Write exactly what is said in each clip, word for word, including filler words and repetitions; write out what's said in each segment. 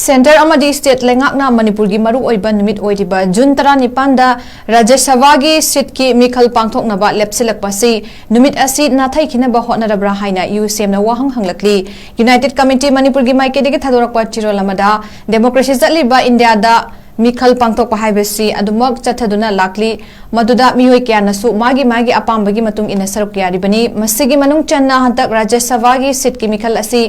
Centre ꯑꯃꯗꯤ state ꯂꯩꯉꯥꯛꯅ ꯃꯅꯤꯄꯨꯔꯒꯤ ꯃꯔꯨꯑꯣꯏꯕ ꯅꯨꯃꯤꯠ ꯑꯣꯏꯔꯤꯕ ꯖꯨꯟ ꯇꯔꯥꯅꯤꯄꯥꯟꯗ ꯔꯥꯖ꯭ꯌ ꯁꯚꯥꯒꯤ ꯁꯤꯠꯀꯤ ꯃꯤꯈꯜ ꯄꯥꯡꯊꯣꯛꯅꯕ ꯂꯦꯞꯁꯤꯜꯂꯛꯄ ꯑꯁꯤ ꯅꯨꯃꯤꯠ ꯑꯁꯤ ꯅꯥꯊꯩꯈꯤꯅꯕ ꯍꯣꯠꯅꯔꯕ꯭ꯔꯥ ꯍꯥꯏꯅ ꯌꯨ ꯁꯤ ꯑꯦꯝꯅ ꯋꯥꯍꯪ ꯍꯪꯂꯛꯂꯤ꯫ ꯌꯨꯅꯥꯏꯇꯦꯗ ꯀꯃꯤꯇꯤ ꯃꯅꯤꯄꯨꯔꯒꯤ ꯃꯥꯏꯀꯩꯗꯒꯤ ꯊꯥꯗꯣꯔꯛꯄ ꯆꯦꯔꯣꯜ ꯑꯃꯗ, ꯗꯦꯃꯣꯀ꯭ꯔꯦꯁꯤ ꯆꯠꯂꯤꯕ ꯏꯟꯗꯤꯌꯥꯗ ꯃꯤꯈꯜ ꯄꯥꯡꯊꯣꯛꯄ ꯍꯥꯏꯕꯁꯤ ꯑꯗꯨꯃꯛ ꯆꯠꯊꯗꯨꯅ ꯂꯥꯛꯂꯤ꯫ ꯃꯗꯨꯗ ꯃꯤꯑꯣꯏ ꯀꯌꯥꯅꯁꯨ ꯃꯥꯒꯤ ꯃꯥꯒꯤ ꯑꯄꯥꯝꯕꯒꯤ ꯃꯇꯨꯡ ꯏꯟꯅ ꯁꯔꯨꯛ ꯌꯥꯔꯤꯕꯅꯤ꯫ ꯃꯁꯤꯒꯤ ꯃꯅꯨꯡ ꯆꯟꯅ ꯍꯟꯗꯛ ꯔꯥꯖ꯭ꯌ ꯁꯚꯥꯒꯤ ꯁꯤꯠꯀꯤ ꯃꯤꯈꯜ ꯑꯁꯤ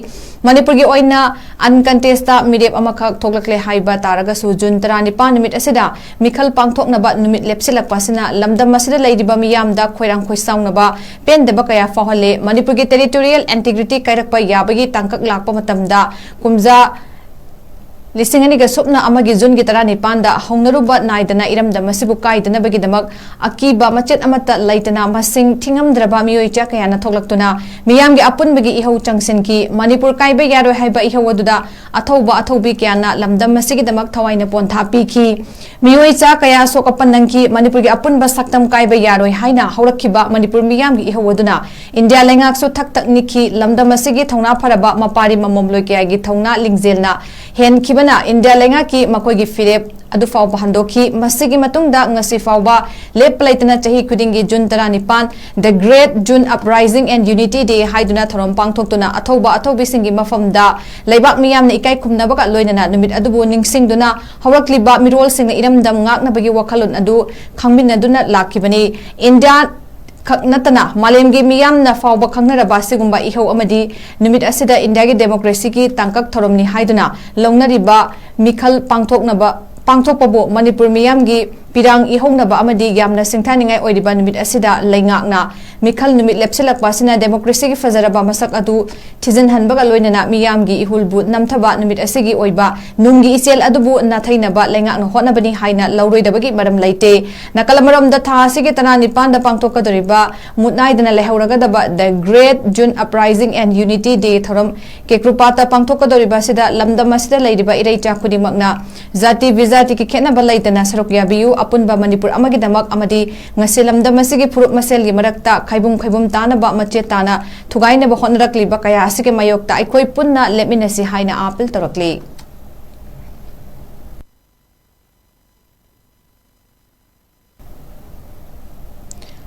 ꯃꯅꯤꯄꯨꯔꯒꯤ ꯑꯣꯏꯅ uncontestꯗ ꯃꯤꯔꯦꯞ ꯑꯃꯈꯛ ꯊꯣꯛꯂꯛꯂꯦ ꯍꯥꯏꯕ ꯇꯥꯔꯒꯁꯨ, ꯖꯨꯟ ꯇꯔꯥꯅꯤꯄꯥꯟ ꯅꯨꯃꯤꯠ ꯑꯁꯤꯗ ꯃꯤꯈꯜ ꯄꯥꯡꯊꯣꯛꯅꯕ ꯅꯨꯃꯤꯠ ꯂꯦꯞꯁꯤꯜꯂꯛꯄ ꯑꯁꯤꯅ ꯂꯝꯗꯝ ꯑꯁꯤꯗ ꯂꯩꯔꯤꯕ ꯃꯤꯌꯥꯝꯗ ꯈꯣꯏꯔꯥꯡ ꯈꯣꯏꯁꯥꯎꯅꯕ, ꯄꯦꯟꯗꯕ ꯀꯌꯥ ꯐꯥꯎꯍꯜꯂꯦ꯫ ꯃꯅꯤꯄꯨꯔꯒꯤ territorial integrity ꯀꯥꯏꯔꯛꯄ ꯌꯥꯕꯒꯤ ꯇꯥꯡꯀꯛ ꯂꯥꯛꯄ ꯃꯇꯝꯗ, ꯀꯨꯝꯖꯥ ꯂꯤꯁꯤꯡ ꯑꯅꯤꯒ ꯁꯨꯞꯅ ꯑꯃꯒꯤ ꯖꯨꯟꯒꯤ ꯇꯔꯥꯅꯤꯄꯥꯟꯗ ꯍꯧꯅꯔꯨꯕ ꯅꯥꯏꯗꯅ ꯏꯔꯝꯗꯝ ꯑꯁꯤꯕꯨ ꯀꯥꯏꯗꯅꯕꯒꯤꯗꯃꯛ ꯑꯀꯤꯕ ꯃꯆꯦꯠ ꯑꯃꯠꯇ ꯂꯩꯇꯅ ꯃꯁꯤꯡ ꯊꯤꯉꯝꯗ꯭ꯔꯕ ꯃꯤꯑꯣꯏ ꯆꯥ ꯀꯌꯥꯅ ꯊꯣꯛꯂꯛꯇꯨꯅ ꯃꯤꯌꯥꯝꯒꯤ ꯑꯄꯨꯟꯕꯒꯤ ꯏꯍꯧ ꯆꯪꯁꯤꯟꯈꯤ꯫ ꯃꯅꯤꯄꯨꯔ ꯀꯥꯏꯕ ꯌꯥꯔꯣꯏ ꯍꯥꯏꯕ ꯏꯍꯧ ꯑꯗꯨꯗ ꯑꯊꯧꯕ ꯑꯊꯧꯕꯤ ꯀꯌꯥꯅ ꯂꯝꯗꯝ ꯑꯁꯤꯒꯤꯗꯃꯛ ꯊꯋꯥꯏꯅ ꯄꯣꯟꯊꯥ ꯄꯤꯈꯤ꯫ ꯃꯤꯑꯣꯏ ꯆꯥ ꯀꯌꯥ ꯑꯁꯣꯛ ꯑꯄꯟ ꯅꯪꯈꯤ꯫ ꯃꯅꯤꯄꯨꯔꯒꯤ ꯑꯄꯨꯟꯕ ꯁꯛꯇꯝ ꯀꯥꯏꯕ ꯌꯥꯔꯣꯏ ꯍꯥꯏꯅ ꯍꯧꯔꯛꯈꯤꯕ ꯃꯅꯤꯄꯨꯔ ꯃꯤꯌꯥꯝꯒꯤ ꯏꯍꯧ ꯑꯗꯨꯅ ꯏꯟꯗꯤꯌꯥ ꯂꯩꯉꯥꯛꯁꯨ ꯊꯛ ꯊꯛ ꯅꯤꯛꯈꯤ꯫ ꯂꯝꯗꯝ ꯑꯁꯤꯒꯤ ꯊꯧꯅꯥ ꯐꯔꯕ ꯃꯄꯥꯔꯤ ꯃꯃꯣꯝꯂꯣꯏ ꯀꯌꯥꯒꯤ ꯊꯧꯅꯥ ꯂꯤꯡꯖꯦꯜꯅ ꯍꯦꯟꯈꯤꯕꯅ ꯏꯟꯗꯤꯌꯥ ꯂꯩꯉꯥꯛꯀꯤ ꯃꯈꯣꯏꯒꯤ ꯐꯤꯔꯦꯞ ꯑꯗꯨ ꯐꯥꯎꯕ ꯍꯟꯗꯣꯛꯈꯤ꯫ ꯃꯁꯤꯒꯤ ꯃꯇꯨꯡꯗ ꯉꯁꯤ ꯐꯥꯎꯕ ꯂꯦꯞꯄ ꯂꯩꯇꯅ ꯆꯍꯤ ꯈꯨꯗꯤꯡꯒꯤ ꯖꯨꯟ ꯇꯔꯥꯅꯤꯄꯥꯟ, The Great June Uprising and Unity Day ꯍꯥꯏꯗꯨꯅ ꯊꯧꯔꯝ ꯄꯥꯡꯊꯣꯛꯇꯨꯅ ꯑꯊꯧꯕ ꯑꯊꯧꯕꯤꯁꯤꯡꯒꯤ ꯃꯐꯝꯗ ꯂꯩꯕꯥꯛ ꯃꯤꯌꯥꯝꯅ ꯏꯀꯥꯏ ꯈꯨꯝꯅꯕꯒ ꯂꯣꯏꯅꯅ ꯅꯨꯃꯤꯠ ꯑꯗꯨꯕꯨ ꯅꯤꯡꯁꯤꯡꯗꯨꯅ ꯍꯧꯔꯛꯂꯤꯕ ꯃꯤꯔꯣꯜꯁꯤꯡꯅ ꯏꯔꯝꯗꯝ ꯉꯥꯛꯅꯕꯒꯤ ꯋꯥꯈꯜꯂꯣꯟ ꯑꯗꯨ ꯈꯪꯃꯤꯟꯅꯗꯨꯅ ꯂꯥꯛꯈꯤꯕꯅꯤ꯫ ꯏꯟꯗꯤꯌꯥ ꯈꯛ ꯅꯠꯇꯅ ꯃꯥꯂꯦꯝꯒꯤ ꯃꯤꯌꯥꯝꯅ ꯐꯥꯎꯕ ꯈꯪꯅꯔꯕ ꯑꯁꯤꯒꯨꯝꯕ ꯏꯍꯧ ꯑꯃꯗꯤ ꯅꯨꯃꯤꯠ ꯑꯁꯤꯗ ꯏꯟꯗꯤꯌꯥꯒꯤ ꯗꯦꯃꯣꯀ꯭ꯔꯦꯁꯤꯒꯤ ꯇꯥꯡꯀꯛ ꯊꯧꯔꯝꯅꯤ ꯍꯥꯏꯗꯨꯅ ꯂꯧꯅꯔꯤꯕ ꯃꯤꯈꯜ ꯄꯥꯡꯊꯣꯛꯅꯕ, ꯄꯥꯡꯊꯣꯛꯄꯕꯨ ꯃꯅꯤꯄꯨꯔ ꯃꯤꯌꯥꯝꯒꯤ ꯄꯤꯔꯥꯡ ꯏꯍꯧꯅꯕ ꯑꯃꯗꯤ ꯌꯥꯝꯅ ꯁꯤꯡꯊꯥꯅꯤꯡꯉꯥꯏ ꯑꯣꯏꯔꯤꯕ ꯅꯨꯃꯤꯠ ꯑꯁꯤꯗ ꯂꯩꯉꯥꯛꯅ ꯃꯤꯈꯜ ꯅꯨꯃꯤꯠ ꯂꯦꯞꯁꯤꯜꯂꯛꯄ ꯑꯁꯤꯅ ꯗꯦꯃꯣꯀ꯭ꯔꯦꯁꯤꯒꯤ ꯐꯖꯔꯕ ꯃꯁꯛ ꯑꯗꯨ ꯊꯤꯖꯤꯟꯍꯟꯕꯒ ꯂꯣꯏꯅꯅ ꯃꯤꯌꯥꯝꯒꯤ ꯏꯍꯨꯜꯕꯨ ꯅꯝꯊꯕ ꯅꯨꯃꯤꯠ ꯑꯁꯤꯒꯤ ꯑꯣꯏꯕ ꯅꯨꯡꯒꯤ ꯏꯆꯦꯜ ꯑꯗꯨꯕꯨ ꯅꯥꯊꯩꯅꯕ ꯂꯩꯉꯥꯛꯅ ꯍꯣꯠꯅꯕꯅꯤ ꯍꯥꯏꯅ ꯂꯧꯔꯣꯏꯗꯕꯒꯤ ꯃꯔꯝ ꯂꯩꯇꯦ꯫ ꯅꯥꯀꯜ ꯑꯃꯔꯣꯝꯗ ꯊꯥ ꯑꯁꯤꯒꯤ ꯇꯔꯥꯅꯤꯄꯥꯟꯗ ꯄꯥꯡꯊꯣꯛꯀꯗꯧꯔꯤꯕ ꯃꯨꯠꯅꯥꯏꯗꯅ ꯂꯩꯍꯧꯔꯒꯗꯕ The Great June Uprising and Unity Day ꯊꯧꯔꯝ ꯀꯦꯀ꯭ꯔꯨꯄꯥꯠꯇ ꯄꯥꯡꯊꯣꯛꯀꯗꯧꯔꯤꯕ ꯑꯁꯤꯗ ꯂꯝꯗꯝ ꯑꯁꯤꯗ ꯂꯩꯔꯤꯕ ꯏꯔꯩꯆꯥ ꯈꯨꯗꯤꯡꯃꯛꯅ ꯖꯥꯇꯤ ꯕꯤꯖꯥꯇꯤꯒꯤ ꯈꯦꯠꯅꯕ ꯂꯩꯇꯅ ꯁꯔꯨꯛ ꯌꯥꯕꯤꯌꯨ꯫ ꯑꯄꯨꯟꯕ ꯃꯅꯤꯄꯨꯔ ꯑꯃꯒꯤꯗꯃꯛ ꯑꯃꯗꯤ ꯉꯁꯤ ꯂꯝꯗꯝ ꯑꯁꯤꯒꯤ ꯐꯨꯔꯨꯞ ꯃꯁꯦꯜꯒꯤ ꯃꯔꯛꯇ ꯈꯥꯏꯕꯨꯝ ꯈꯥꯏꯕꯨꯝ ꯇꯥꯅꯕ ꯃꯆꯦꯠ ꯇꯥꯅ ꯊꯨꯒꯥꯏꯅꯕ ꯍꯣꯠꯅꯔꯛꯂꯤꯕ ꯀꯌꯥ ꯑꯁꯤꯒꯤ ꯃꯥꯌꯣꯛꯇ ꯑꯩꯈꯣꯏ ꯄꯨꯟꯅ ꯂꯦꯞꯃꯤꯟꯅꯁꯤ ꯍꯥꯏꯅ ꯑꯥꯄꯤꯜ ꯇꯧꯔꯛꯂꯤ꯫